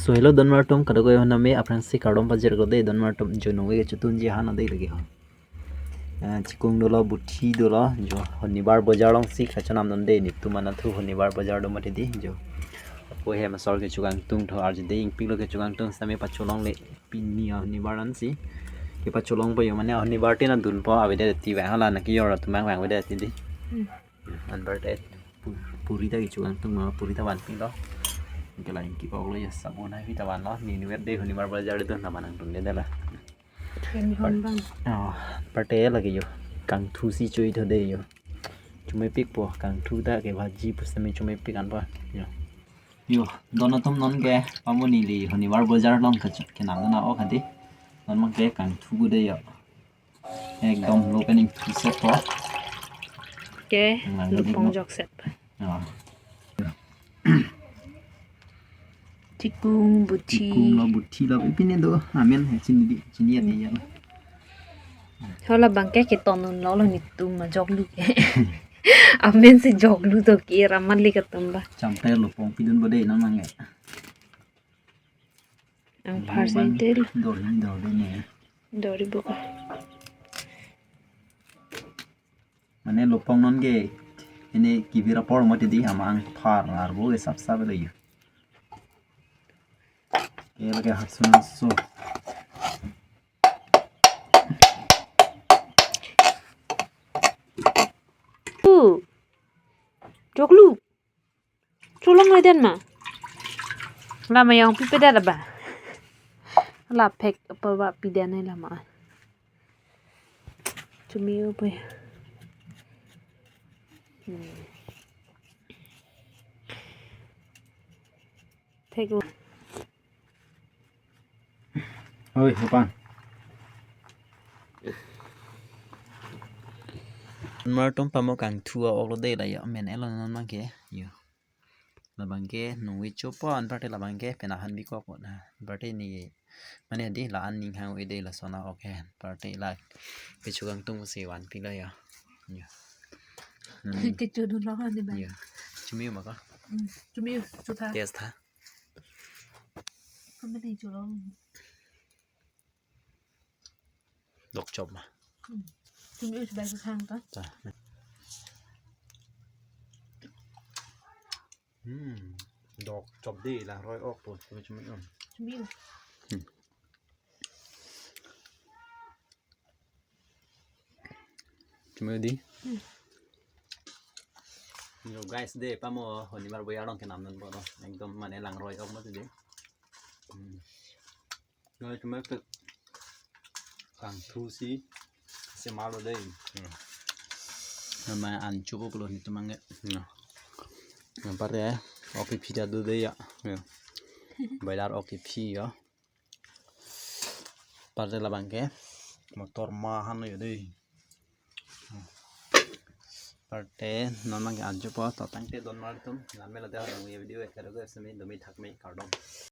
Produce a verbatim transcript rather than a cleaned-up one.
So hello donmar atum, kadokave aphan name aphrangsi kardom pajirlo dei donmar atum. Jo nonve kechotunji ahan dei lake ho. Eh, chikung dolo, buthi dolo, jo Honibar Bazar alongsi kachanam non dei, netum anatthu Honibar Bazar do mati dei jo. Apo hem asor kechokangtung tho arju dei, ingpiklo kechokangtung sitame pacholongle, pini Honibar ansi. Kepacholongpo jo, mane Honibar tin adunpo avedet ti vang, hala nangkejor atum vang avedet ti dei. Hmm. Anparte pu-, puri ta kechokangtung ma, puri ta vanpiklo. Anke la ingkikoklo ya, sabun hai ta vanlo. Netum dei Honibar Bazar do, nangtum nangtungde dei la. Kami hon bang. Oh, parte lake jo. Kangthu si cho-i tho dei jo. Chomepikpo, kangthu ta ke bhaji pusitame chomepik anpo. Jo. Jo, don atum, nonke pamo neli Honibar Bazar along ke, kenam dun ok hadi. Non abangke kangthu dei jo. Ekdom lo pen ingthu set po. Ke, nang lupong dei jokset. Ah. Chikung, buthi. Chikung lo, buthi lo, pine do, amen he, chini dei, chini ya dei ya. Hala abangke keton unlo, lo netum ajoklu. Amen si joklu to ke, raman le keton ba. Champe lupong pidunpo dei non abangke. Ang parsentel. Dori, dori ne. Dori buka. Mane lupong nonke, ini kivir apor mati dei, amang par arbo ke sap sap lo jo. Ke lake hasun so. Tu. Joklu. Cholongle dei ma. Lama yang pipedet ba. La phek apa ba piden ne lama. Chumi apa ya? Hmm. Phek lo. Oi, hepan. Mar atum pamo kangthu a-ok lo dei la jo, men elo non abangke. Jo. Labangke nonve chopo, anparte labangke pena han bikok na. Anparte ni mane dei la an ning hang-e dei, lason a-ok he. Anparte la kechokangtung si vanpiklo jo. Jo. Nani. Kecho dunlo ha dei ba. Jo. Chumi ma ko? Hmm, chumi chotha. Test tha. Kami dei cholo. Dok chop ma. Hmm. Chumi us bai khang ta. Ta. Hmm. Dok chop dei, langroi ok po, chumi chumi um. Chumi us. Hmm. Chumi dei. Hmm. Yo guys, dei pamo Honibar Bazar along kenam dunpo do. Ekdom mane langroi ok mati dei. Hmm. Noi chomepik. Kangthu si, si malo dei. Hmm. Nama an chopo pulo netum abangke. Hmm. Anparte ok kephi ta do dei jo. Jo. Bazar ok kephi jo. Anparte labangke motor ma han jo dei. Anparte non abangke an chopo, to tangte donmar atum, lame lade ha nang ye video ekar go semi domi thak me kardom.